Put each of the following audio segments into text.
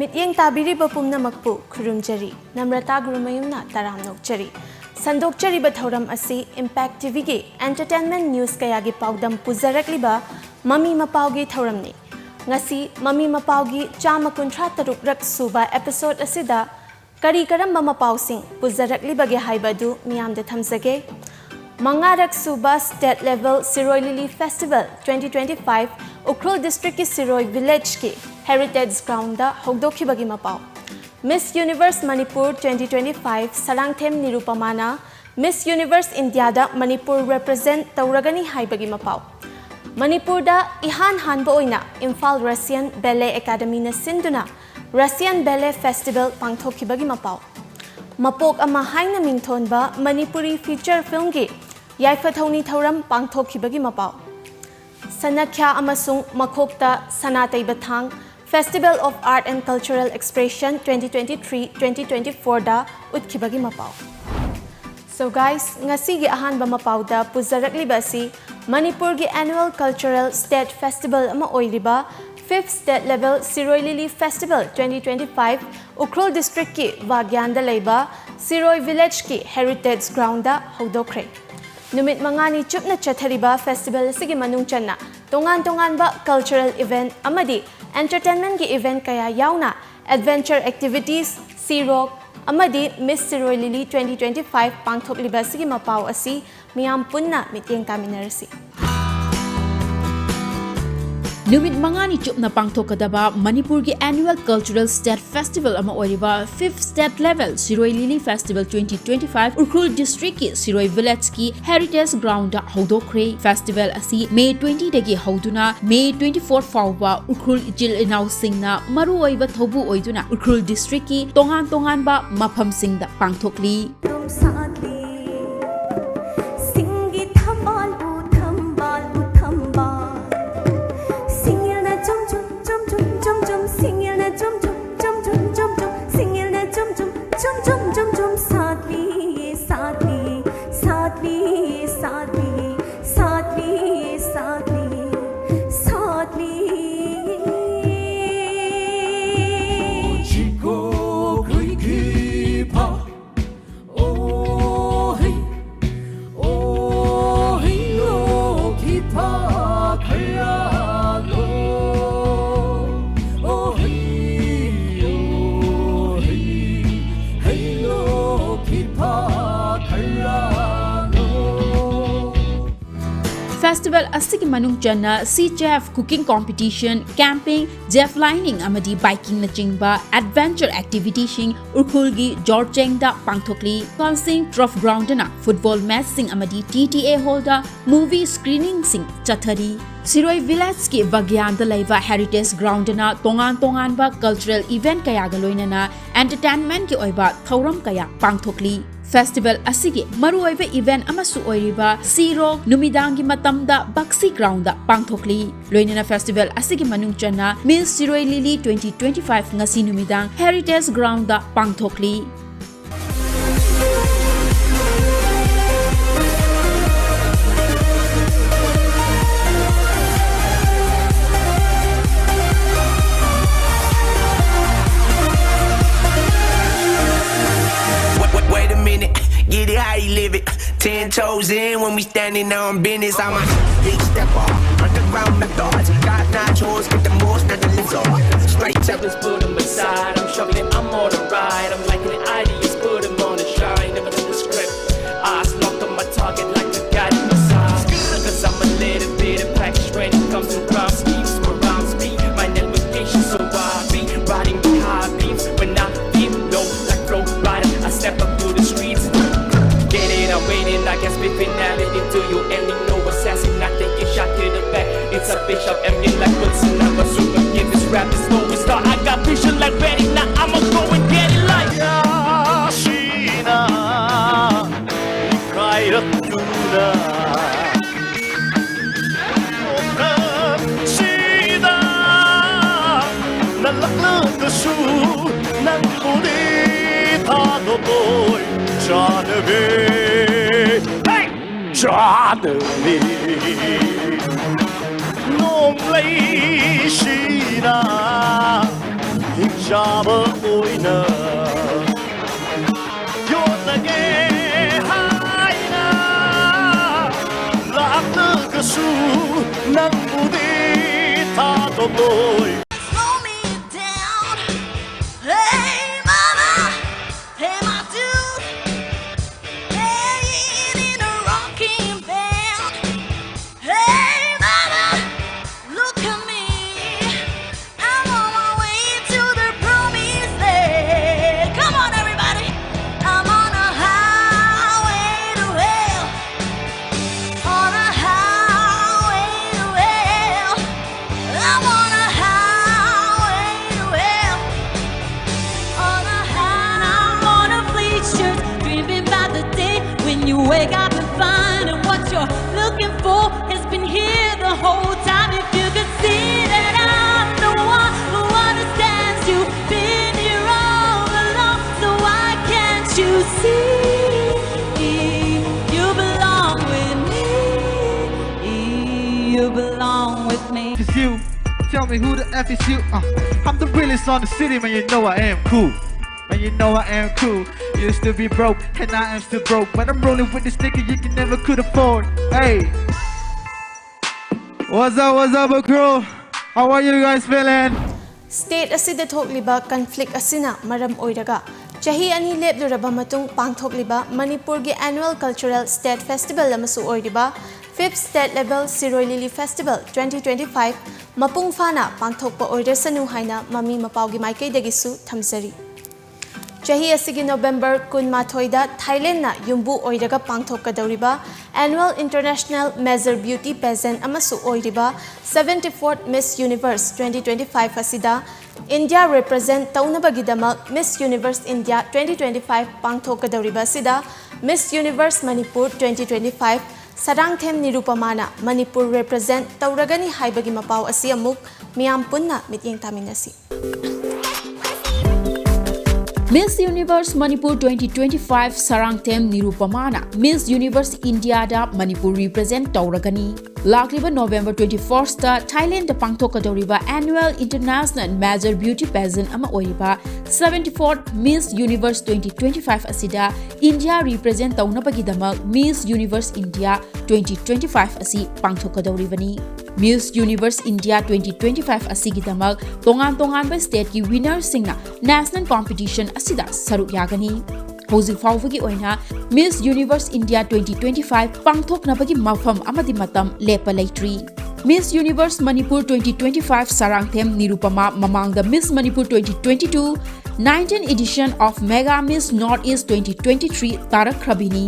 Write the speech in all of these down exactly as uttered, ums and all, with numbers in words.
ꯃꯤꯠꯌꯦꯡ ꯇꯥꯕꯤꯔꯤꯕ ꯄꯨꯝꯅꯃꯛꯄꯨ ꯈꯨꯔꯨꯝꯖꯔꯤ꯫ ꯅꯝꯔꯇꯥ ꯒꯨꯔꯨꯃꯌꯨꯝꯅ ꯇꯔꯥꯝꯅ ꯑꯣꯛꯆꯔꯤ꯫ ꯁꯟꯗꯣꯛꯆꯔꯤꯕ ꯊꯧꯔꯝ ꯑꯁꯤ Impact ꯇꯤꯚꯤꯒꯤ entertainment news ꯀꯌꯥꯒꯤ ꯄꯥꯎꯗꯝ ꯄꯨꯖꯔꯛꯂꯤꯕ ꯃꯃꯤ ꯃꯄꯥꯎꯒꯤ ꯊꯧꯔꯝꯅꯤ꯫ ꯉꯁꯤ ꯃꯃꯤ ꯃꯄꯥꯎꯒꯤ ꯆꯥꯝꯃ ꯀꯨꯟꯊ꯭ꯔꯥ ꯇꯔꯨꯛ ꯔꯛ ꯁꯨꯕ episode ꯑꯁꯤꯗ ꯀꯔꯤ ꯀꯔꯝꯕ ꯃꯄꯥꯎꯁꯤꯡ ꯄꯨꯖꯔꯛꯂꯤꯕꯒꯦ ꯍꯥꯏꯕ ꯑꯗꯨ ꯃꯤꯌꯥꯝꯗ ꯊꯝꯖꯒꯦ꯫ ꯃꯉꯥꯔꯛ ꯁꯨꯕ State Level ꯁꯤꯔꯣꯏ ꯂꯤꯂꯤ Festival twenty twenty five Ukhrul district ꯀꯤ ꯁꯤꯔꯣꯏ village ꯀꯤ Heritage Ground ꯗ ꯍꯧꯗꯣꯛꯈꯤꯕꯒꯤ ꯃꯄꯥꯎ꯫ Miss Universe Manipur twenty twenty five ꯁꯂꯥꯡꯊꯦꯝ ꯅꯤꯔꯨꯄꯃꯥꯅ Miss Universe India ꯗ ꯃꯅꯤꯄꯨꯔ represent ꯇꯧꯔꯒꯅꯤ ꯍꯥꯏꯕꯒꯤ ꯃꯄꯥꯎ꯫ ꯃꯅꯤꯄꯨꯔꯗ ꯏꯍꯥꯟ ꯍꯥꯟꯕ ꯑꯣꯏꯅ ꯏꯝꯐꯥꯜ Russian Ballet Academy ꯅ ꯁꯤꯟꯗꯨꯅ Russian Ballet Festival ꯄꯥꯡꯊꯣꯛꯈꯤꯕꯒꯤ ꯃꯄꯥꯎ꯫ ꯃꯄꯣꯛ ꯑꯃ ꯍꯥꯏꯅ ꯃꯤꯡꯊꯣꯟꯕ ꯃꯅꯤꯄꯨꯔꯤ feature film ꯒꯤ ꯌꯥꯏꯐ ꯊꯧꯅꯤ ꯊꯧꯔꯝ ꯄꯥꯡꯊꯣꯛꯈꯤꯕꯒꯤ ꯃꯄꯥꯎ꯫ ꯁꯅꯈ꯭ꯌꯥ ꯑꯃꯁꯨꯡ ꯃꯈꯣꯛꯇ ꯁꯅꯥ ꯇꯩꯕ ꯊꯥꯡ Festival of Art and Cultural Expression twenty twenty three twenty twenty four the ꯎꯠꯈꯤꯕꯒꯤ ꯃꯄꯥꯎ꯫ So guys, ꯉꯁꯤꯒꯤ ꯑꯍꯥꯟꯕ ꯃꯄꯥꯎꯗ ꯄꯨꯖꯔꯛꯂꯤꯕ ꯑꯁꯤ ꯃꯅꯤꯄꯨꯔꯒꯤ annual cultural state festival ꯑꯃ ꯑꯣꯏꯔꯤꯕ fifth State Level ꯁꯤꯔꯣꯏ ꯂꯤꯂꯤ Festival twenty twenty five Ukhrul district ꯀꯤ ꯋꯥꯒ꯭ꯌꯥꯟꯗ ꯂꯩꯕ ꯁꯤꯔꯣꯏ village ꯀꯤ Heritage Ground ꯗ ꯍꯧꯗꯣꯛꯈ꯭ꯔꯦ꯫ ꯅꯨꯃꯤꯠ ꯃꯉꯥꯅꯤ ꯆꯨꯞꯅ ꯆꯠꯊꯔꯤꯕ festival ꯑꯁꯤꯒꯤ ꯃꯅꯨꯡ ꯆꯟꯅ ꯇꯣꯉꯥꯟ ꯇꯣꯉꯥꯟꯕ cultural event ꯑꯃꯗꯤ entertainment ꯒꯤ event ꯀꯌꯥ ꯌꯥꯎꯅ adventure activities, sea rock ꯑꯃꯗꯤ Miss ꯁꯤꯔꯣꯏ ꯂꯤꯂꯤ twenty twenty five ꯄꯥꯡꯊꯣꯛꯂꯤꯕ ꯑꯁꯤꯒꯤ ꯃꯄꯥꯎ ꯑꯁꯤ ꯃꯤꯌꯥꯝ ꯄꯨꯟꯅ ꯃꯤꯠꯌꯦꯡ ꯇꯥꯃꯤꯟꯅꯔꯁꯤ꯫ ꯅꯨꯃꯤꯠ ꯃꯉꯥꯅꯤ ꯆꯨꯞꯅ ꯄꯥꯡꯊꯣꯛꯀꯗꯕ ꯃꯅꯤꯄꯨꯔꯒꯤ annual cultural state festival ꯑꯃ ꯑꯣꯏꯔꯤꯕ fifth State Level ꯁꯤꯔꯣꯏ ꯂꯤꯂꯤ Festival twenty twenty five Ukhrul district ꯀꯤ ꯁꯤꯔꯣꯏ village ꯀꯤ Heritage Ground ꯗ ꯍꯧꯗꯣꯛꯈ꯭ꯔꯦ꯫ Festival ꯑꯁꯤ May twenty ꯗꯒꯤ ꯍꯧꯗꯨꯅ May twenty four ꯐꯥꯎꯕ ꯎꯈ꯭ꯔꯨꯜ ꯏꯆꯤꯜ ꯏꯅꯥꯎꯁꯤꯡꯅ ꯃꯔꯨꯑꯣꯏꯕ ꯊꯧꯕꯨ ꯑꯣꯏꯗꯨꯅ ꯎꯈ꯭ꯔꯨꯜ district ꯀꯤ ꯇꯣꯉꯥꯟ ꯇꯣꯉꯥꯟꯕ ꯃꯐꯝꯁꯤꯡꯗ ꯄꯥꯡꯊꯣꯛꯂꯤ꯫ ꯁꯤꯡꯒꯤ ꯊꯝꯕꯥꯜꯕꯨ ꯊꯝꯕꯥꯜꯕꯨ ꯊꯝꯕꯥꯜ ꯁꯤꯡꯒꯤꯜꯅ ꯆꯨꯝ ꯆꯨꯝ ꯆꯨꯝ ꯆꯨꯝ ꯆꯨꯝ ꯆꯨꯝ ꯁꯤꯡꯒꯤꯜꯅ ꯆꯨꯝ ꯆꯨꯝ ꯆꯨꯝ ꯆꯨꯝ ꯆꯨꯝ ꯁꯤꯡꯒꯤꯜꯅ ꯆꯨꯝ ꯆꯨꯝ ꯆꯨꯝ ꯆꯨꯝ ꯆꯨꯝ ꯆꯨꯝ ꯁꯥꯠꯂꯤ ꯁꯥꯠꯂꯤ ꯁꯥꯠꯂꯤ ꯁꯥꯠꯂꯤ ꯁꯥꯠꯂꯤ ꯁꯥꯠꯂꯤ ꯁꯥꯠꯂꯤ Festival ꯑꯁꯤꯒꯤ ꯃꯅꯨꯡ ꯆꯟꯅ Sea Chef cooking competition, camping, zip lining ꯑꯃꯗꯤ biking ꯅꯆꯤꯡꯕ adventure activity ꯁꯤꯡ ꯎꯈ꯭ꯔꯨꯜꯒꯤ ꯖꯣꯔꯆꯦꯡꯗ ꯄꯥꯡꯊꯣꯛꯂꯤ꯫ ꯀꯣꯟꯁꯤꯡ Turf Ground ꯅ football match ꯁꯤꯡ ꯑꯃꯗꯤ T T A Hall the movie screening ꯁꯤꯡ ꯆꯠꯊꯔꯤ꯫ ꯁꯤꯔꯣꯏ Village ꯀꯤ ꯕꯒ꯭ꯌꯥꯟꯗ ꯂꯩꯕ Heritage Ground ꯅ ꯇꯣꯉꯥꯟ ꯇꯣꯉꯥꯟꯕ cultural event ꯀꯌꯥꯒ ꯂꯣꯏꯅꯅ entertainment ꯀꯤ ꯑꯣꯏꯕ ꯊꯧꯔꯝ ꯀꯌꯥ ꯄꯥꯡꯊꯣꯛꯂꯤ꯫ Festival ꯑꯁꯤꯒꯤ ꯃꯔꯨꯑꯣꯏꯕ event ꯑꯃꯁꯨ ꯑꯣꯏꯔꯤꯕ Sea Rock ꯅꯨꯃꯤꯗꯥꯡꯒꯤ ꯃꯇꯝꯗ Bakshi Ground ꯗ ꯄꯥꯡꯊꯣꯛꯂꯤ꯫ ꯂꯣꯏꯅꯅ festival ꯑꯁꯤꯒꯤ ꯃꯅꯨꯡ ꯆꯟꯅ Miss Shirui Lily twenty twenty-five ꯉꯁꯤ ꯅꯨꯃꯤꯗꯥꯡ Heritage Ground the ꯄꯥꯡꯊꯣꯛꯂꯤ꯫ Wait, wait, wait a minute, get it how you live it. Ten toes in when we standing on business. I'm a big stepper, underground methods. Got nachos with the most of the lizard. Straight up. Just put 'em aside, I'm shoving it, I'm on a ride. I'm liking the ideas, put 'em on a shine. Never took the script, eyes locked on my target like a guided missile. Cause I'm a little bit of package when it comes to rhyme schemes. Surrounds me, my network is so wide. Be riding with high beams when I feel low like flow rider. I step up to the streets. Get it, I'm waiting, I guess we finality to you. And you know assassin, I take a shot to the back. It's a bitch, I'm empty like Wilson. I'm a super, give this rap this movie star. I got vision like ready, now I'ma go and get it like. ꯁꯤꯅ ꯏꯀꯥꯏꯔꯛꯇꯨꯅ ꯁꯤꯗ ꯅꯜꯂꯛꯂꯒꯁꯨ ꯅꯪꯕꯨꯗꯤ ꯊꯥꯗꯣꯛꯂꯣꯏ ꯆꯥꯟꯅꯕꯤ꯫ ꯆꯥꯟꯅꯕꯤ꯫ ꯅꯣꯡꯂꯩꯁꯤꯅ ꯍꯤꯡꯆꯥꯕ ꯑꯣꯏꯅ ꯌꯣꯠꯂꯒꯦ ꯍꯥꯏꯅ ꯂꯥꯛꯂꯒꯁꯨ ꯅꯪꯕꯨꯗꯤ ꯊꯥꯗꯣꯛꯂꯣꯏ꯫ Slow me down. Hey, mama. Hey, my dude. Playing in a rocking band. Me, who the F is you? Uh, I'm the realest on the city, man. You know I am cool. Man, you know I am cool. Used to be broke, and I am still broke. But I'm rolling with this nigga you can never could afford. Hey. What's up, what's up, bro? How are you guys feeling? State ꯑꯁꯤꯗ ꯊꯣꯛꯂꯤꯕ conflict ꯑꯁꯤꯅ ꯃꯔꯝ ꯑꯣꯏꯔꯒ ꯆꯍꯤ ꯑꯅꯤ ꯂꯦꯞꯂꯨꯔꯕ ꯃꯇꯨꯡ ꯄꯥꯡꯊꯣꯛꯂꯤꯕ ꯃꯅꯤꯄꯨꯔꯒꯤ annual cultural state festival ꯑꯃꯁꯨ ꯑꯣꯏꯔꯤꯕ fifth State Level Siroi Lily Festival twenty twenty-five ꯃꯄꯨꯡ ꯐꯥꯅ ꯄꯥꯡꯊꯣꯛꯄ ꯑꯣꯏꯔꯁꯅꯨ ꯍꯥꯏꯅ ꯃꯃꯤ ꯃꯄꯥꯎꯒꯤ ꯃꯥꯏꯀꯩꯗꯒꯤꯁꯨ ꯊꯝꯖꯔꯤ꯫ ꯆꯍꯤ ꯑꯁꯤꯒꯤ November ꯀꯨꯟꯃꯥꯊꯣꯏꯗ Thailandꯅ ꯌꯨꯝꯕꯨ ꯑꯣꯏꯔꯒ ꯄꯥꯡꯊꯣꯛꯀꯗꯧꯔꯤꯕ annual International Major Beauty Pageant ꯑꯃꯁꯨ ꯑꯣꯏꯔꯤꯕ seventy-fourth Miss Universe twenty twenty-five ꯑꯁꯤꯗ India represent ꯇꯧꯅꯕꯒꯤꯗꯃꯛ Miss Universe India twenty twenty-five ꯄꯥꯡꯊꯣꯛꯀꯗꯧꯔꯤꯕ ꯑꯁꯤꯗ Miss Universe Manipur twenty twenty-five Sarangthem ꯅꯤꯔꯨꯄꯃꯥꯅ Manipur represent ꯇꯧꯔꯒꯅꯤ ꯍꯥꯏꯕꯒꯤ ꯃꯄꯥꯎ ꯑꯁꯤ ꯑꯃꯨꯛ ꯃꯤꯌꯥꯝ ꯄꯨꯟꯅ ꯃꯤꯠꯌꯦꯡ ꯇꯥꯃꯤꯟꯅꯁꯤ꯫ Miss Universe Manipur twenty twenty-five Sarangthem ꯅꯤꯔꯨꯄꯃꯥꯅ Miss Universe Indiaꯗ ꯃꯅꯤꯄꯨꯔ represent ꯇꯧꯔꯒꯅꯤ꯫ ꯂꯥꯛꯂꯤꯕ November twenty-firstꯇ Thailandꯗ ꯄꯥꯡꯊꯣꯛꯀꯗꯧꯔꯤꯕ annual International Major Beauty Pageant ꯑꯃ ꯑꯣꯏꯔꯤꯕ seventy-fourth Miss Universe twenty twenty-five ꯑꯁꯤꯗ India represent ꯇꯧꯅꯕꯒꯤꯗꯃꯛ Miss Universe India twenty twenty-five ꯑꯁꯤ ꯄꯥꯡꯊꯣꯛꯀꯗꯧꯔꯤꯕꯅꯤ꯫ Miss Universe India twenty twenty-five ꯑꯁꯤꯒꯤꯗꯃꯛ ꯇꯣꯉꯥꯟ ꯇꯣꯉꯥꯟꯕ stateꯀꯤ winnerꯁꯤꯡꯅ national competition ꯑꯁꯤꯗ ꯁꯔꯨꯛ ꯌꯥꯒꯅꯤ꯫ ꯍꯧꯖꯤꯛ ꯐꯥꯎꯕꯒꯤ ꯑꯣꯏꯅ Miss Universe India twenty twenty-five ꯄꯥꯡꯊꯣꯛꯅꯕꯒꯤ ꯃꯐꯝ ꯑꯃꯗꯤ ꯃꯇꯝ ꯂꯦꯞꯄ ꯂꯩꯇ꯭ꯔꯤ꯫ Miss Universe Manipur twenty twenty-five Sarangthem Nirupama ꯃꯃꯥꯡꯗ Miss Manipur twenty twenty-two nineteenth edition of Mega Miss North East twenty twenty-three ꯇꯥꯔꯛꯈ꯭ꯔꯕꯤꯅꯤ꯫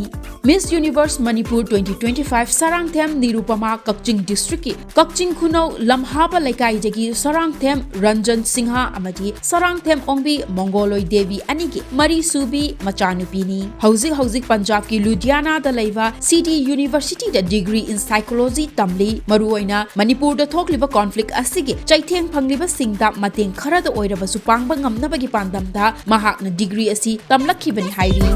Miss Universe Manipur twenty twenty-five Sarangthem Nirupama ꯀꯛꯆꯤꯡ districtꯀꯤ ꯀꯛꯆꯤꯡ ꯈꯨꯅꯧ ꯂꯝꯍꯥꯕ ꯂꯩꯀꯥꯏꯗꯒꯤ ꯁꯔꯥꯡꯊꯦꯝ ꯔꯟꯖꯟ ꯁꯤꯡꯍ ꯑꯃꯗꯤ ꯁꯔꯥꯡꯊꯦꯝ ꯑꯣꯡꯕꯤ ꯃꯣꯡꯒꯣꯂꯣꯏ ꯗꯦꯕꯤ ꯑꯅꯤꯒꯤ ꯃꯔꯤꯁꯨꯕꯤ ꯃꯆꯥꯅꯨꯄꯤꯅꯤ꯫ ꯍꯧꯖꯤꯛ ꯍꯧꯖꯤꯛ ꯄꯟꯖꯥꯕꯀꯤ ꯂꯨꯙꯤꯌꯥꯅꯥꯗ ꯂꯩꯕ City Universityꯗ degree in psychology ꯇꯝꯂꯤ꯫ ꯃꯔꯨꯑꯣꯏꯅ ꯃꯅꯤꯄꯨꯔꯗ ꯊꯣꯛꯂꯤꯕ conflict ꯑꯁꯤꯒꯤ ꯆꯩꯊꯦꯡ ꯐꯪꯂꯤꯕꯁꯤꯡꯗ ꯃꯇꯦꯡ ꯈꯔꯗ ꯑꯣꯏꯔꯕꯁꯨ ꯄꯥꯡꯕ ꯉꯝꯅꯕꯒꯤ ꯄꯥꯟꯗꯝꯗ ꯃꯍꯥꯛꯅ degree ꯑꯁꯤ ꯇꯝꯂꯛꯈꯤꯕꯅꯤ ꯍꯥꯏꯔꯤ꯫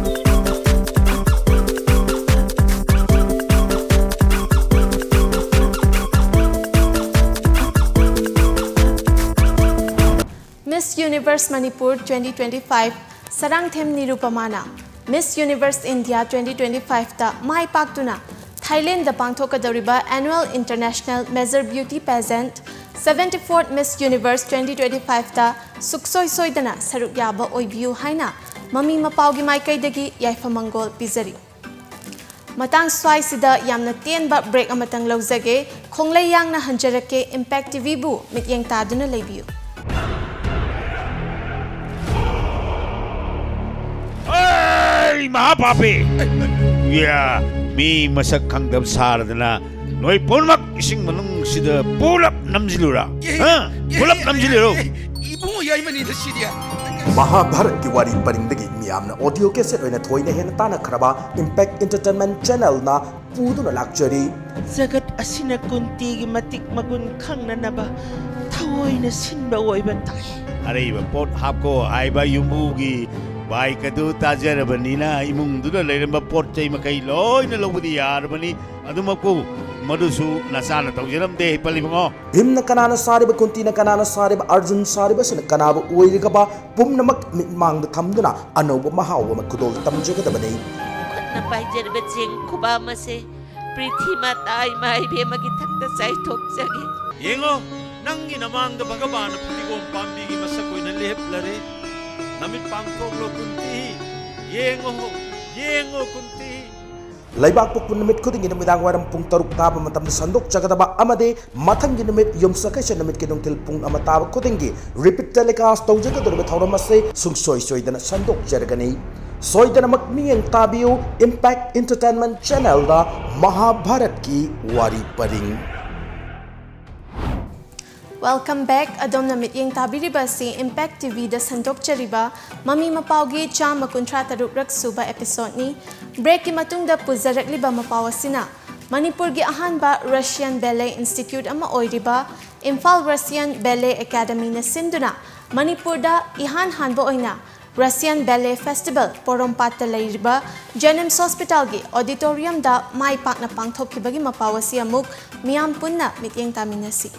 Miss Universe Manipur twenty twenty-five Sarangthem ꯅꯤꯔꯨꯄꯃꯥꯅ Miss Universe India twenty twenty-fiveꯇ ꯃꯥꯏ ꯄꯥꯛꯇꯨꯅ ꯊꯥꯏꯂꯦꯟꯗ ꯄꯥꯡꯊꯣꯛꯀꯗꯧꯔꯤꯕ Annual International Major Beauty Pageant seventy-fourth Miss Universe twenty twenty-fiveꯇ ꯁꯨꯛꯁꯣꯏ ꯁꯣꯏꯗꯅ ꯁꯔꯨꯛ ꯌꯥꯕ ꯑꯣꯏꯕꯤꯌꯨ ꯍꯥꯏꯅ ꯃꯃꯤ ꯃꯄꯥꯎꯒꯤ ꯃꯥꯏꯀꯩꯗꯒꯤ ꯌꯥꯏꯐ ꯃꯪꯒꯣꯜ ꯄꯤꯖꯔꯤ꯫ ꯃꯇꯥꯡ ꯁ꯭ꯋꯥꯏꯁꯤꯗ ꯌꯥꯝꯅ ꯇꯦꯟꯕ break ꯑꯃꯇꯪ ꯂꯧꯖꯒꯦ꯫ ꯈꯣꯡꯂꯩ ꯌꯥꯡꯅ ꯍꯟꯖꯔꯛꯀꯦ꯫ Impact TVꯕꯨ ꯃꯤꯠꯌꯦꯡ ꯇꯥꯗꯨꯅ ꯂꯩꯕꯤꯌꯨ꯫ ꯑꯩ ꯃꯍꯥꯄꯥꯄꯤ! ꯌꯥ, ꯃꯤ ꯃꯁꯛ ꯈꯪꯗꯕ ꯁꯥꯔꯗꯅ ꯅꯣꯏ ꯄꯨꯝꯅꯃꯛ ꯏꯁꯤꯡ ꯃꯅꯨꯡꯁꯤꯗ ꯄꯨꯂꯞ ꯅꯝꯁꯤꯜꯂꯨꯔꯥ? ꯍꯥ? ꯄꯨꯂꯞ ꯅꯝꯁꯤꯜꯂꯨꯔꯣ? ꯏꯕꯨꯡꯉꯣ ꯌꯥꯏꯃꯅꯤꯗ ꯁꯤꯗꯤ꯫ ꯃꯍꯥꯚꯥꯔꯠꯀꯤ ꯋꯥꯔꯤ ꯄꯔꯤꯡꯗꯒꯤ ꯃꯤꯌꯥꯝꯅ audio cassette ꯑꯣꯏꯅ ꯊꯣꯏꯅ ꯍꯦꯟꯅ ꯇꯥꯟꯅꯈ꯭ꯔꯕ Impact Entertainment Channelꯅ ꯄꯨꯗꯨꯅ ꯂꯥꯛꯆꯔꯤ꯫ ꯖꯒꯠ ꯑꯁꯤꯅ ꯀꯨꯟꯇꯤꯒꯤ ꯃꯇꯤꯛ ꯃꯒꯨꯟ ꯈꯪꯅꯅꯕ ꯊꯑꯣꯏꯅ ꯁꯤꯟꯕ ꯑꯣꯏꯕ ꯇꯥꯏ꯫ ꯑꯔꯩꯕ ꯄꯣꯠ ꯍꯥꯞꯀꯣ ꯍꯥꯏꯕ ꯌꯨꯝꯕꯨꯒꯤ bike ꯑꯗꯨ ꯇꯥꯖꯔꯕꯅꯤꯅ ꯏꯃꯨꯡꯗꯨꯗ ꯂꯩꯔꯝꯕ ꯄꯣꯠ ꯆꯩ ꯃꯈꯩ ꯂꯣꯏꯅ ꯂꯧꯕꯗꯤ ꯌꯥꯔꯕꯅꯤ꯫ ꯑꯗꯨꯃꯛꯄꯨ ꯃꯗꯨꯁꯨ ꯅꯆꯥꯅ ꯇꯧꯖꯔꯝꯗꯦ, ꯄꯜꯂꯤꯕꯉꯣ꯫ ꯚꯤꯝꯅ ꯀꯅꯥꯅ ꯁꯥꯔꯤꯕ, ꯀꯨꯟꯇꯤꯅ ꯀꯅꯥꯅ ꯁꯥꯔꯤꯕ, ꯑꯔꯖꯨꯟ ꯁꯥꯔꯤꯕꯁꯤꯅ ꯀꯅꯥꯕꯨ ꯑꯣꯏꯔꯤꯒꯕ ꯄꯨꯝꯅꯃꯛ ꯃꯤꯠꯃꯥꯡꯗ ꯊꯝꯗꯨꯅ ꯑꯅꯧꯕ ꯃꯍꯥꯎ ꯑꯃ ꯈꯨꯗꯣꯜ ꯇꯝꯖꯒꯗꯕꯅꯤ꯫ ꯈꯨꯠꯅ ꯄꯥꯏꯖꯔꯤꯕ ꯆꯦꯡ ꯈꯨꯕꯥꯝ ꯑꯁꯦ ꯄ꯭ꯔꯤꯊꯤ ꯃꯥꯇꯥ ꯏꯃꯥ ꯏꯕꯦꯝꯃꯒꯤ ꯊꯛꯇ ꯆꯥꯏꯊꯣꯛꯆꯒꯦ꯫ ꯌꯦꯡꯉꯣ, ꯅꯪꯒꯤ ꯅꯃꯥꯡꯗ ꯚꯒꯕꯥꯟꯅ ꯐꯗꯤꯒꯣꯝ ꯄꯥꯝꯕꯤꯒꯤ ꯃꯁꯛ ꯑꯣꯏꯅ ꯂꯦꯞꯂꯔꯦ꯫ ꯅꯃꯤꯠ ꯄꯥꯡꯊꯣꯛꯂꯣ ꯀꯨꯟꯇꯤ, ꯌꯦꯡꯉꯣ, ꯌꯦꯡꯉꯣ ꯀꯨꯟꯇꯤ꯫ ꯂꯩꯕꯥꯛꯄꯣꯛꯄ ꯅꯨꯃꯤꯠ ꯈꯨꯗꯤꯡꯒꯤ ꯅꯨꯃꯤꯗꯥꯡ ꯋꯥꯏꯔꯝ ꯄꯨꯡ ꯇꯔꯨꯛ ꯇꯥꯕ ꯃꯇꯝꯗ ꯁꯟꯗꯣꯛꯆꯒꯗꯕ ꯑꯃꯗꯤ ꯃꯊꯪꯒꯤ ꯅꯨꯃꯤꯠ ꯌꯨꯝꯁꯀꯩꯁ ꯅꯨꯃꯤꯠꯀꯤ ꯅꯨꯡꯊꯤꯜ ꯄꯨꯡ ꯑꯃ ꯇꯥꯕ ꯈꯨꯗꯤꯡꯒꯤ repeat telecast ꯇꯧꯖꯒꯗꯧꯔꯤꯕ ꯊꯧꯔꯝ ꯑꯁꯤ ꯁꯨꯡꯁꯣꯏ ꯁꯣꯏꯗꯅ ꯁꯟꯗꯣꯛꯆꯔꯒꯅꯤ꯫ ꯁꯣꯏꯗꯅꯃꯛ ꯃꯤꯠꯌꯦꯡ ꯇꯥꯕꯤꯌꯨ Impact Entertainment Channelꯗ ꯃꯍꯥꯚꯥꯔꯠꯀꯤ ꯋꯥꯔꯤ ꯄꯔꯤꯡ꯫ Welcome back꯫ ꯑꯗꯣꯝꯅ ꯃꯤꯠꯌꯦꯡ ꯇꯥꯕꯤꯔꯤꯕ ꯑꯁꯤ Impact TVꯗ ꯁꯟꯗꯣꯛꯆꯔꯤꯕ ꯃꯃꯤ ꯃꯄꯥꯎꯒꯤ ꯆꯥꯝꯃ ꯀꯨꯟꯊ꯭ꯔꯥ ꯇꯔꯨꯛ ꯔꯛ ꯁꯨꯕ episodeꯅꯤ꯫ Breakꯀꯤ ꯃꯇꯨꯡꯗ ꯄꯨꯖꯔꯛꯂꯤꯕ ꯃꯄꯥꯎ ꯑꯁꯤꯅ ꯃꯅꯤꯄꯨꯔꯒꯤ ꯑꯍꯥꯟꯕ Russian Ballet Institute ꯑꯃ ꯑꯣꯏꯔꯤꯕ Imphal Russian Ballet Academyꯅ ꯁꯤꯟꯗꯨꯅ ꯃꯅꯤꯄꯨꯔꯗ ꯏꯍꯥꯟ ꯍꯥꯟꯕ ꯑꯣꯏꯅ Russian Ballet Festival ꯄꯣꯔꯣꯝꯄꯥꯠꯇ ꯂꯩꯔꯤꯕ JENIMS Hospitalꯒꯤ auditoriumꯗ ꯃꯥꯏ ꯄꯥꯛꯅ ꯄꯥꯡꯊꯣꯛꯈꯤꯕꯒꯤ ꯃꯄꯥꯎ ꯑꯁꯤ ꯑꯃꯨꯛ ꯃꯤꯌꯥꯝ ꯄꯨꯟꯅ ꯃꯤꯠꯌꯦꯡ ꯇꯥꯃꯤꯟꯅꯁꯤ꯫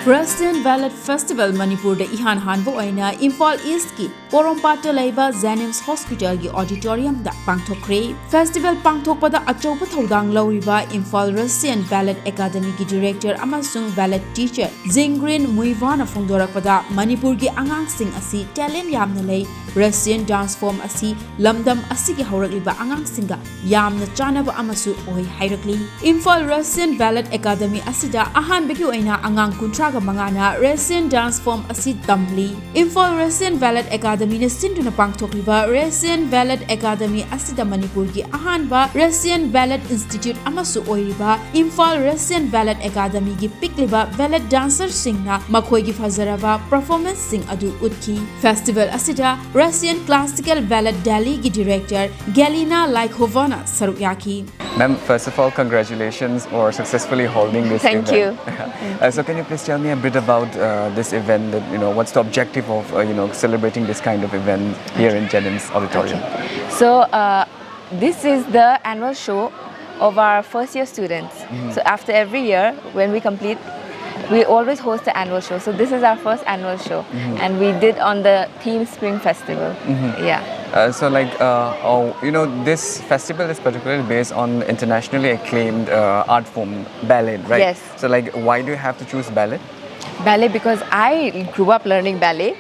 Russian Ballet Festival ꯃꯅꯤꯄꯨꯔꯗ ꯏꯍꯥꯟ ꯍꯥꯟꯕ ꯑꯣꯏꯅ ꯏꯝꯐꯥꯜ ꯏꯁꯀꯤ ꯄꯣꯔꯣꯝꯄꯥꯠꯇ ꯂꯩꯕ ꯖꯦꯅꯤꯝꯁ ꯍꯣꯁꯄꯤꯇꯥꯜꯒꯤ ꯑꯣꯗꯤꯇꯣꯔꯤꯌꯝꯗ ꯄꯥꯡꯊꯣꯛꯈ꯭ꯔꯦ꯫ ꯐꯦꯁꯇꯤꯚꯦꯜ ꯄꯥꯡꯊꯣꯛꯄꯗ ꯑꯆꯧꯕ ꯊꯧꯗꯥꯡ ꯂꯧꯔꯤꯕ ꯏꯝꯐꯥꯜ ꯔꯁꯤꯌꯟ ꯕꯦꯂꯦꯠ ꯑꯦꯀꯥꯗꯃꯤꯒꯤ ꯗꯤꯔꯦꯛꯇꯔ ꯑꯃꯁꯨꯡ ꯕꯦꯂꯦꯠ ꯇꯤꯆꯔ ꯖꯤꯡꯒ꯭ꯔꯤꯟ ꯃꯨꯏꯚꯥꯅ ꯐꯣꯡꯗꯣꯔꯛꯄꯗ, ꯃꯅꯤꯄꯨꯔꯒꯤ ꯑꯉꯥꯡꯁꯤꯡ ꯑꯁꯤ ꯇꯦꯂꯦꯟ ꯌꯥꯝꯅ ꯂꯩ, ꯔꯁꯤꯌꯟ ꯗꯥꯟꯁ ꯐꯣꯔꯝ ꯑꯁꯤ ꯂꯝꯗꯝ ꯑꯁꯤꯒꯤ ꯍꯧꯔꯛꯂꯤꯕ ꯑꯉꯥꯡꯁꯤꯡꯒ ꯌꯥꯝꯅ ꯆꯥꯟꯅꯕ ꯑꯃꯁꯨ ꯑꯣꯏ ꯍꯥꯏꯔꯛꯂꯤ꯫ ꯏꯝꯐꯥꯜ ꯔꯁꯤꯌꯟ ꯕꯦꯂꯦꯠ ꯑꯦꯀꯥꯗꯃꯤ ꯑꯁꯤꯗ ꯑꯍꯥꯟꯕꯒꯤ ꯑꯣꯏꯅ ꯑꯉꯥꯡ ꯀꯨꯟꯊ꯭ꯔꯥꯒ ꯃꯉꯥꯅ ꯔꯁꯤꯌꯟ ꯗꯥꯟꯁ ꯐꯣꯔꯝ ꯑꯁꯤ ꯇꯝꯂꯤ꯫ ꯏꯝꯐꯥꯜ ꯔꯁꯤꯌꯟ ꯕꯦꯂꯦꯠ ꯑꯦꯀꯥꯗꯃꯤꯅ ꯁꯤꯟꯗꯨꯅ ꯄꯥꯡꯊꯣꯛꯂꯤꯕ ꯔꯁꯤꯌꯟ ꯕꯦꯂꯦꯠ ꯑꯦꯀꯥꯗꯃꯤ ꯑꯁꯤꯗ ꯃꯅꯤꯄꯨꯔꯒꯤ ꯑꯍꯥꯟꯕ ꯔꯁꯤꯌꯟ ꯕꯦꯂꯦꯠ ꯏꯟꯁꯇꯤꯇ꯭ꯌꯨꯠ ꯑꯃꯁꯨ ꯑꯣꯏꯔꯤꯕ ꯏꯝꯐꯥꯜ ꯔꯁꯤꯌꯟ ꯕꯦꯂꯦꯠ ꯑꯦꯀꯥꯗꯃꯤꯒꯤ ꯄꯤꯛꯂꯤꯕ ꯕꯦꯂꯦꯠ ꯗꯥꯟꯁꯔꯁꯤꯡꯅ ꯃꯈꯣꯏꯒꯤ ꯐꯖꯔꯕ ꯄꯔꯐꯣꯔꯃꯦꯟꯁꯁꯤꯡ ꯑꯗꯨ ꯎꯠꯈꯤ꯫ ꯐꯦꯁꯇꯤꯚꯦꯜ ꯑꯁꯤꯗ ꯔꯁꯤꯌꯟ ꯀ꯭ꯂꯥꯁꯤꯀꯦꯜ ꯕꯦꯂꯦꯠ ꯗꯦꯜꯂꯤꯒꯤ ꯗꯤꯔꯦꯛꯇꯔ ꯒꯦꯂꯤꯅꯥ ꯂꯥꯏꯈꯣꯚꯥꯅ ꯁꯔꯨꯛ ꯌꯥꯈꯤ꯫ Ma'am, first of all, congratulations for successfully holding this Thank event. you. Uh, so, can you please tell me a bit about uh, this event? That, you know, what's the objective of uh, you know, celebrating this kind of event here in Jennings Auditorium? So uh, this is the annual show of our first year students. So after every year, when we complete, we always host the annual show. So this is our first annual show, and we did on the theme Spring Festival. Yeah. Uh, so, like, uh, oh, you know, this festival is particularly based on internationally acclaimed uh, art form ballet, right? Yes. So, like, why do you have to choose ballet? Ballet because I grew up learning ballet.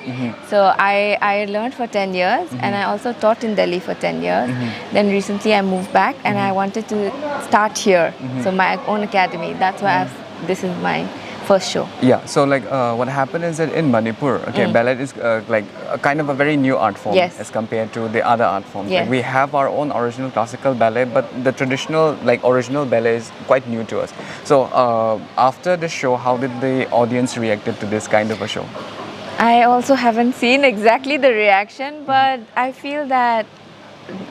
So I, I learned for ten years, and I also taught in Delhi for ten years. Then recently I moved back, and I wanted to start here. So my own academy. That's why I've, this is my first show. Yeah. So, like, uh, what happened is that in Manipur, okay, ballet is uh, like a kind of a very new art form Yes. as compared to the other art forms. Yes. Like, we have our own original classical ballet, but the traditional, like, original ballet is quite new to us. So, uh, after the show, how did the audience reacted to this kind of a show? I also haven't seen exactly the reaction, but I feel that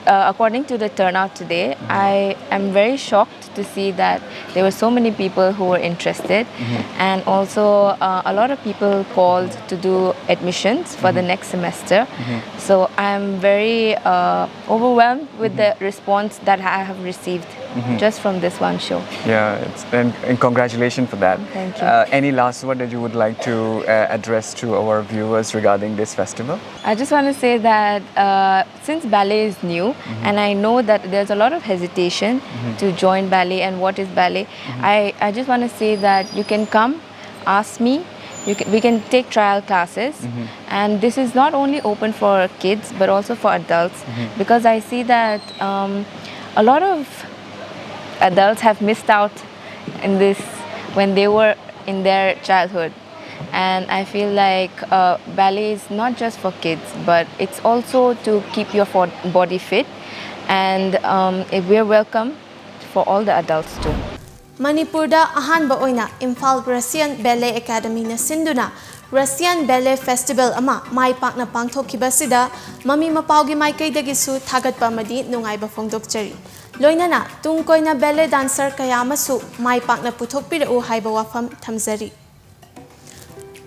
uh, according to the turnout today, I am very shocked to see that there were so many people who were interested, and also uh, a lot of people called to do admissions for the next semester. So I'm very uh, overwhelmed with the response that I have received. just from this one show. Yeah, it's, and, and congratulations for that. Thank you. Uh, any last word that you would like to uh, address to our viewers regarding this festival? I just want to say that uh, since ballet is new, and I know that there's a lot of hesitation to join ballet and what is ballet, I, I just want to say that you can come, ask me. You can, we can take trial classes, and this is not only open for kids but also for adults, because I see that um, a lot of adults have missed out in this when they were in their childhood. And I feel like uh, ballet is not just for kids, but it's also to keep your fo- body fit. And um, we're welcome for all the adults too. ꯃꯅꯤꯄꯨꯔꯗ ꯑꯍꯥꯟꯕ ꯑꯣꯏꯅ Imphal Russian ꯕꯦꯂꯦ ꯑꯦꯀꯥꯗꯃꯤꯅ ꯁꯤꯟꯗꯨꯅ Russian ꯕꯦꯂꯦ festival ꯑꯃ ꯃꯥꯏ ꯄꯥꯛꯅ ꯄꯥꯡꯊꯣꯛꯈꯤꯕ ꯑꯁꯤꯗ ꯃꯃꯤ ꯃꯄꯥꯎꯒꯤ ꯃꯥꯏꯀꯩꯗꯒꯤꯁꯨ ꯊꯥꯒꯠꯄ ꯑꯃꯗꯤ ꯅꯨꯡꯉꯥꯏꯕ ꯐꯣꯡꯗꯣꯛꯆꯔꯤ꯫ ꯂꯣꯏꯅꯅ ꯇꯨꯡ ꯀꯣꯏꯅ ꯕꯦꯂꯦ ꯗꯥꯟꯁꯔ ꯀꯌꯥ ꯑꯃꯁꯨ ꯃꯥꯏ ꯄꯥꯛꯅ ꯄꯨꯊꯣꯛꯄꯤꯔꯛꯎ ꯍꯥꯏꯕ ꯋꯥꯐꯝ ꯊꯝꯖꯔꯤ꯫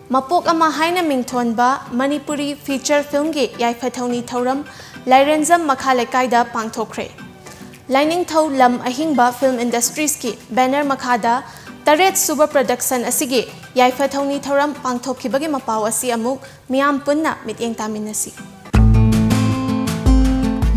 ꯃꯄꯣꯛ ꯑꯃ ꯍꯥꯏꯅ ꯃꯤꯡꯊꯣꯟꯕ ꯃꯅꯤꯄꯨꯔꯤ ꯐꯤꯆꯔ ꯐꯤꯜꯝꯒꯤ ꯌꯥꯏꯐ ꯊꯧꯅꯤ ꯊꯧꯔꯝ ꯂꯥꯏꯔꯦꯟꯖꯝ ꯃꯈꯥ ꯂꯩꯀꯥꯏꯗ ꯄꯥꯡꯊꯣꯛꯈ꯭ꯔꯦ꯫ ꯂꯥꯏꯅꯤꯡꯊꯧ ꯂꯝ ꯑꯍꯤꯡꯕ ꯐꯤꯜꯝ ꯏꯟꯗꯁꯇ꯭ꯔꯤꯁꯀꯤ ꯕꯦꯅꯔ ꯃꯈꯥꯗ ꯇꯔꯦꯠ ꯁꯨꯕ ꯄ꯭ꯔꯗꯛꯁꯟ ꯑꯁꯤꯒꯤ ꯌꯥꯏꯐ ꯊꯧꯅꯤ ꯊꯧꯔꯝ ꯄꯥꯡꯊꯣꯛꯈꯤꯕꯒꯤ ꯃꯄꯥꯎ ꯑꯁꯤ ꯑꯃꯨꯛ ꯃꯤꯌꯥꯝ ꯄꯨꯟꯅ ꯃꯤꯠꯌꯦꯡ ꯇꯥꯃꯤꯟꯅꯁꯤ꯫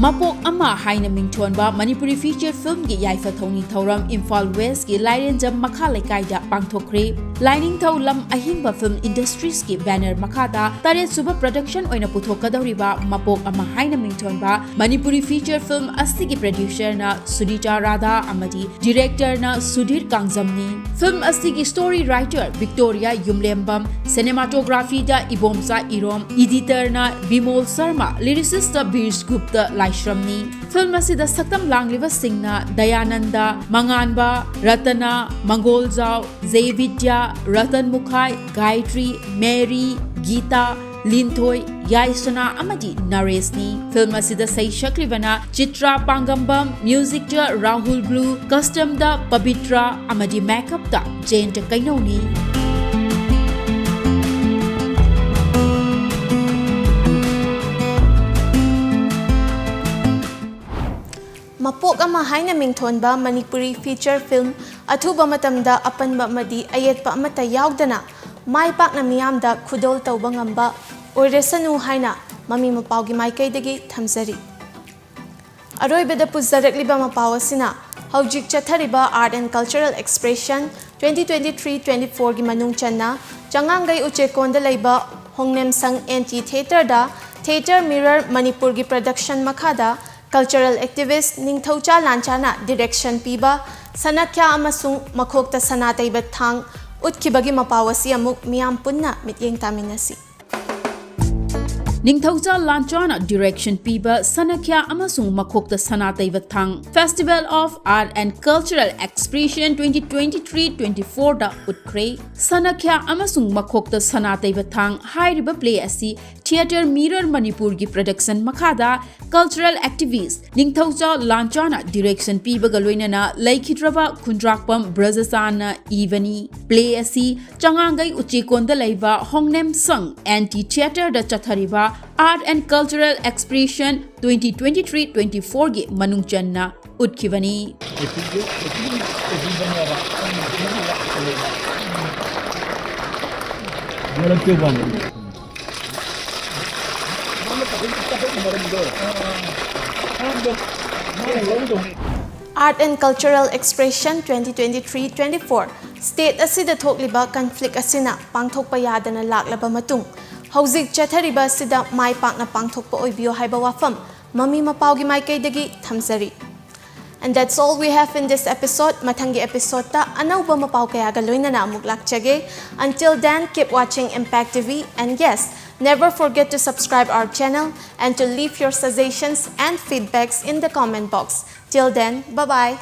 ꯃꯄꯣꯛ ꯑꯃ ꯍꯥꯏꯅ ꯃꯤꯡꯊꯣꯟꯕ ꯃꯅꯤꯄꯨꯔꯤ ꯐꯤꯆꯔ ꯐꯤꯜꯝꯒꯤ ꯌꯥꯏꯐ ꯊꯧꯅꯤ ꯊꯧꯔꯝ ꯏꯝꯐꯥꯜ ꯋꯦꯁꯀꯤ ꯂꯥꯏꯔꯦꯟꯖꯝ ꯃꯈꯥ ꯂꯩꯀꯥꯏꯗ ꯄꯥꯡꯊꯣꯛꯈ꯭ꯔꯦ꯫ ꯂꯥꯏꯅꯤꯡꯊꯧ ꯂꯝ ꯑꯍꯤꯡꯕ ꯐꯤꯜꯝ ꯏꯟꯗꯁꯇ꯭ꯔꯤꯁꯀꯤ ꯕꯦꯅꯔ ꯃꯈꯥꯗ ꯇꯔꯦꯠ ꯁꯨꯕ ꯄ꯭ꯔꯗꯛꯁꯟ ꯑꯣꯏꯅ ꯄꯨꯊꯣꯛꯀꯗꯧꯔꯤꯕ ꯃꯄꯣꯛ ꯑꯃ ꯍꯥꯏꯅ ꯃꯤꯡꯊꯣꯟꯕ ꯃꯅꯤꯄꯨꯔꯤ ꯐꯤꯆꯔ ꯐꯤꯜꯝ ꯑꯁꯤꯒꯤ ꯄ꯭ꯔꯗ꯭ꯌꯨꯁꯔꯅ ꯁꯨꯅꯤꯇꯥ ꯔꯥꯙꯥ ꯑꯃꯗꯤ ꯗꯤꯔꯦꯛꯇꯔꯅ ꯁꯨꯙꯤꯔ ꯀꯥꯡꯖꯝꯅꯤ꯫ ꯐꯤꯜꯝ ꯑꯁꯤꯒꯤ ꯁ꯭ꯇꯣꯔꯤ ꯔꯥꯏꯇꯔ ꯚꯤꯛꯇꯣꯔꯤꯌꯥ ꯌꯨꯝꯂꯦꯝꯕꯝ, ꯁꯤꯅꯦꯃꯥꯇꯣꯒ꯭ꯔꯥꯐꯤꯗ ꯏꯕꯣꯝꯆꯥ ꯏꯔꯣꯝ, ꯏꯗꯤꯇꯔꯅ ꯕꯤꯃꯣꯜ ꯁꯔꯃ, ꯂꯤꯔꯤꯁꯤꯁꯇ ꯕꯤꯔꯖꯒꯨꯞꯇ ꯂꯥꯏꯁ꯭ꯔꯝꯅꯤ꯫ ꯐꯤꯜꯝ ꯑꯁꯤꯗ ꯁꯛꯇꯝ ꯂꯥꯡꯂꯤꯕꯁꯤꯡꯅ ꯗꯌꯥꯅꯟꯗ, ꯃꯉꯥꯟꯕ, ꯔꯇꯅ, ꯃꯪꯒꯣꯜꯖꯥꯎ, ꯖꯦꯕꯤꯗ꯭ꯌꯥ, ꯔꯇꯟ ꯃꯨꯈꯥꯏ, ꯒꯥꯌꯇ꯭ꯔꯤ, ꯃꯦꯔꯤ, ꯒꯤꯇꯥ, ꯂꯤꯟꯊꯣꯏ, ꯌꯥꯏꯁꯅꯥ ꯑꯃꯗꯤ ꯅꯔꯦꯁꯅꯤ꯫ ꯐꯤꯜꯝ ꯑꯁꯤꯗ ꯁꯩꯁꯛꯂꯤꯕꯅ ꯆꯤꯇ꯭ꯔꯥ ꯄꯥꯡꯒꯝꯕꯝ, ꯃ꯭ꯌꯨꯖꯤꯛꯇ ꯔꯥꯍꯨꯜ ꯕ꯭ꯂꯨ, ꯀꯁꯇꯝꯗ ꯄꯕꯤꯇ꯭ꯔꯥ ꯑꯃꯗꯤ ꯃꯦꯀꯞꯇ ꯖꯌꯟꯇ ꯀꯩꯅꯧꯅꯤ꯫ ꯃꯄꯣꯛ ꯑꯃ ꯍꯥꯏꯅ ꯃꯤꯡꯊꯣꯟꯕ ꯃꯅꯤꯄꯨꯔꯤ feature film ꯑꯊꯨꯕ ꯃꯇꯝꯗ ꯑꯄꯟꯕ ꯑꯃꯗꯤ ꯑꯌꯦꯠꯄ ꯑꯃꯠꯇ ꯌꯥꯎꯗꯅ ꯃꯥꯏ ꯄꯥꯛꯅ ꯃꯤꯌꯥꯝꯗ ꯈꯨꯗꯣꯜ ꯇꯧꯕ ꯉꯝꯕ ꯑꯣꯏꯔꯁꯅꯨ ꯍꯥꯏꯅ ꯃꯃꯤ ꯃꯄꯥꯎꯒꯤ ꯃꯥꯏꯀꯩꯗꯒꯤ ꯊꯝꯖꯔꯤ꯫ ꯑꯔꯣꯏꯕꯗ ꯄꯨꯖꯔꯛꯂꯤꯕ ꯃꯄꯥꯎ ꯑꯁꯤꯅ ꯍꯧꯖꯤꯛ ꯆꯠꯊꯔꯤꯕ Art and Cultural Expression twenty twenty-three twenty-four ꯒꯤ ꯃꯅꯨꯡ ꯆꯟꯅ ꯆꯉꯥꯡꯒꯩ ꯎꯆꯦꯀꯣꯟꯗ ꯂꯩꯕ ꯍꯣꯡꯅꯦꯝꯁꯪ Anti Theatre ꯗ Theatre Mirror ꯃꯅꯤꯄꯨꯔꯒꯤ production ꯃꯈꯥꯗ cultural activist ꯅꯤꯡꯊꯧꯆꯥ ꯂꯥꯟꯆꯥꯅ direction ꯄꯤꯕ ꯁꯅꯈ꯭ꯌꯥ ꯑꯃꯁꯨꯡ ꯃꯈꯣꯛꯇ ꯁꯅꯥ ꯇꯩꯕ ꯊꯥꯡ ꯎꯠꯈꯤꯕꯒꯤ ꯃꯄꯥꯎ ꯑꯁꯤ ꯑꯃꯨꯛ ꯃꯤꯌꯥꯝ ꯄꯨꯟꯅ ꯃꯤꯠꯌꯦꯡ ꯇꯥꯃꯤꯟꯅꯁꯤ꯫ ꯅꯤꯡꯊꯧꯆꯥ ꯂꯥꯟꯆꯥꯅ direction ꯄꯤꯕ ꯁꯅꯈ꯭ꯌꯥ ꯑꯃꯁꯨꯡ ꯃꯈꯣꯛꯇ ꯁꯅꯥ ꯇꯩꯕ ꯊꯥꯡ Festival of Art and Cultural Expression twenty twenty-three twenty-four ꯗ ꯎꯠꯈ꯭ꯔꯦ꯫ ꯁꯅꯈ꯭ꯌꯥ ꯑꯃꯁꯨꯡ ꯃꯈꯣꯛꯇ ꯁꯅꯥ ꯇꯩꯕ ꯊꯥꯡ ꯍꯥꯏꯔꯤꯕ play ꯑꯁꯤ Theatre Mirror ꯃꯅꯤꯄꯨꯔꯒꯤ production ꯃꯈꯥꯗ cultural activist ꯅꯤꯡꯊꯧꯆꯥ ꯂꯥꯟꯆꯥꯅ direction ꯄꯤꯕꯒ ꯂꯣꯏꯅꯅ ꯂꯩꯈꯤꯗ꯭ꯔꯕ ꯈꯨꯟꯗ꯭ꯔꯥꯛꯄꯝ ꯕ꯭ꯔꯖꯆꯥꯟꯅ ꯏꯕꯅꯤ꯫ Play ꯑꯁꯤ ꯆꯉꯥꯡꯒꯩ ꯎꯆꯦꯀꯣꯟꯗ ꯂꯩꯕ ꯍꯣꯡꯅꯦꯝ ꯁꯪ Anti Theatre ꯗ ꯆꯠꯊꯔꯤꯕ Art and Cultural Expression twenty twenty-three twenty-four ꯒꯤ ꯃꯅꯨꯡ ꯆꯟꯅ ꯎꯠꯈꯤꯕꯅꯤ꯫ Art and Cultural Expression twenty twenty-three twenty-four state ꯑꯁꯤꯗ ꯊꯣꯛꯂꯤꯕ conflict ꯑꯁꯤꯅ ꯄꯥꯡꯊꯣꯛꯄ ꯌꯥꯗꯅ ꯂꯥꯛꯂꯕ ꯃꯇꯨꯡ, ꯍꯧꯖꯤꯛ ꯆꯠꯊꯔꯤꯕ ꯑꯁꯤꯗ ꯃꯥꯏ ꯄꯥꯛꯅ ꯄꯥꯡꯊꯣꯛꯄ ꯑꯣꯏꯕꯤꯌꯨ ꯍꯥꯏꯕ ꯋꯥꯐꯝ ꯃꯃꯤ ꯃꯄꯥꯎꯒꯤ ꯃꯥꯏꯀꯩꯗꯒꯤ ꯊꯝꯖꯔꯤ꯫ And that's all we have in this episode. ꯃꯊꯪꯒꯤ episode ꯇ ꯑꯅꯧꯕ ꯃꯄꯥꯎ ꯀꯌꯥꯒ ꯂꯣꯏꯅꯅ ꯑꯃꯨꯛ ꯂꯥꯛꯆꯒꯦ꯫ Until then, keep watching Impact T V. And yes, never forget to subscribe our channel and to leave your suggestions and feedbacks in the comment box. Till then, bye-bye.